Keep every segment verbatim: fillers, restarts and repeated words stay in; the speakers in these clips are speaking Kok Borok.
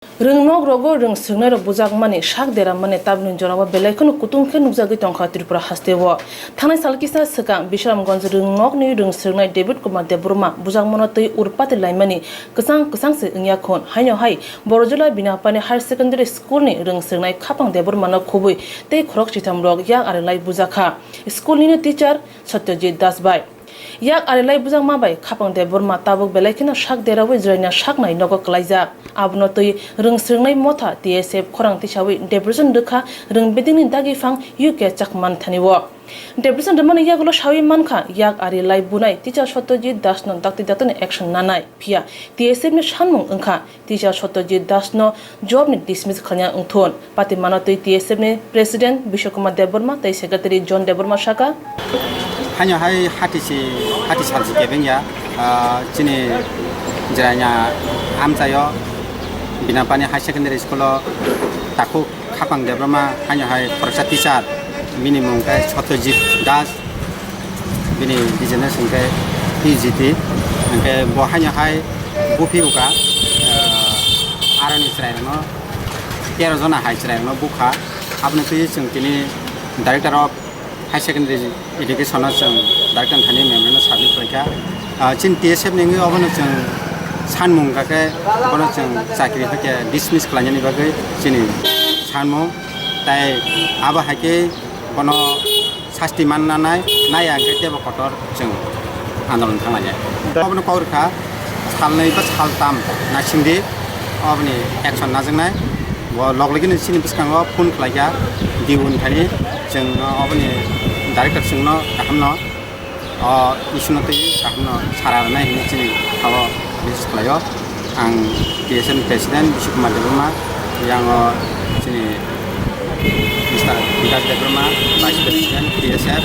Rwngnok rogo rwng swrwngnairok bujakmani sak dera mani tabukni jorao belai kheno kutung khe nukjagwi tongkha Tripura hasteo. Thangnai sal kisa swkang Bisramganj rwngnokni rwng swrwngnai David Kumar Debbarma bujakmano twi urpati laimani kwchang kwchang se wngya khun. Haino hai Borojula Binapani Higher Secondary School ni rwng swrwngnai Khapang Debbarmano khubui tei khorok chitham rok yak ari lai bujakha school nini teacher Satyajit Das bai. Yak ari lai bujakma bai Khapang Debbarma tabuk belai kheno sak deraui jwraina saknai nogo kwlaijak. Abono twi rwng swrwngnai motha T S F khorang tisaui depression rwkha rwng bedengni dagi phang U K chakman thani o. Depression rwmani yagulo saui mankha yak ari lai bunai teacher Satyajit Das no dakti dakti action nanai. Phiya T S F ni sanmung wngkha teacher Satyajit Das no job ni dismiss khlaina wngthun. Patimano twi T S F ni president Bishwakumar Debbarma tei secretary John Debbarma saka. Haino hai hati si, hati sal si kebeng ya, ah, chini jwraina amchaio Binapani Higher Secondary School o takhuk Khapang Debbarma haino hai khoroksa teacher, bini mung khe Satyajit Das, bini business hwnkhe P G T, hwnkhe bo haino hai buphi uka, ah, aroni chwrairokno, tero jona hai chwrairokno bukha. Aboni twi chwng tini Director of Higher Secondary Education o chwng Director thani memorandum submit khlaikha. Ah, chini T S F ni wngwi obono chwng sanmung hwnkha khe bono chwng chakri hwnkhe dismiss khlainani bagwi chini sanmung. Tai abo hai khe bono sasti manna nai, naiya hwnkhe teibo kotor chwng andolon thanglainai. Obono kok rwkha, salnwi ba saltam naisingdi oboni action najaknai. Bo log logino chini bwskango phone khlaikha, D O ni thani chwng oboni director chwngno kahamno o issue no twi kahamno sara rwnai hinwi chini khao request khlaio. Ang T S F ni president Bishwakumar Debbarma, yang o chini Mister Bikash Debbarma, vice president T S F,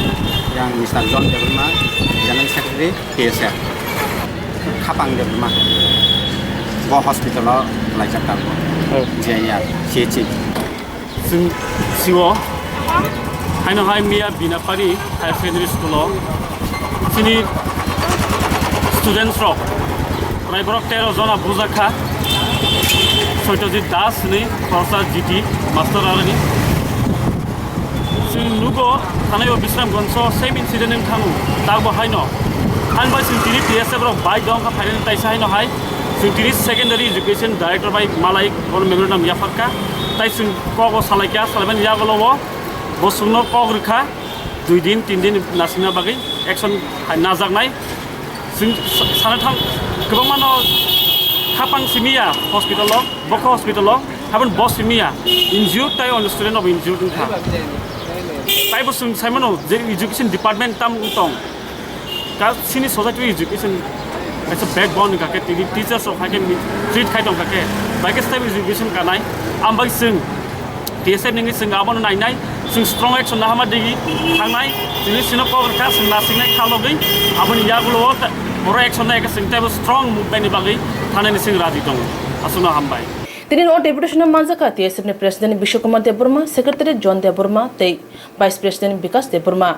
yang Mister John Debbarma, general secretary T S F. Khapang Debbarma. Bo hospital o laijak tabuk. Oh. J I R, C H C. Chwng sio haino hai miya Binapari Higher Secondary School o chini students rok prai borok tero jona bujak kha. Satyajit Das ni khoroksa G T master aroni. Chwng nugo thanai o Bisramganj o same incident wng thango, tak bo haino. Ang bai chwng tini T S F rok bai dong kha phainani taisa haino hai. Chwng tini secondary education director bai malai bono memorandum yapharkha. Tai chwng kok o salaikha, salaimani yagulo o bo chwngno kok rwkha. Dui din, tin din nasingna bagwi action hai najaknai. Chwng sa-, sana thang kwbangmano khapang simiya hospital o, bokha hospital o, habon bo simiya injured tai on student of injured wngkha. Taibo chwng saimano je education department tam wng tong. Ka chini society o education kaisa backbone wngkha khe tini teachers rok hai khe treat khai tong kha khe bai khe stable education kanai. Ambai chwng T S F nini chwng abono nainai, chwng strong action nahama digi thangnai, chini sino kok rwkha chwng nasingnai kha logwi, aboni yagulo o ta-, oro action nai khe chwng teibo strong movement ni bagwi thanani chwng raji tongo. Aswkno hambai. Tini o deputation o manjakha T S F ni president Bishwakumar Debbarma, secretary John Debbarma tei vice president Bikash Debbarma.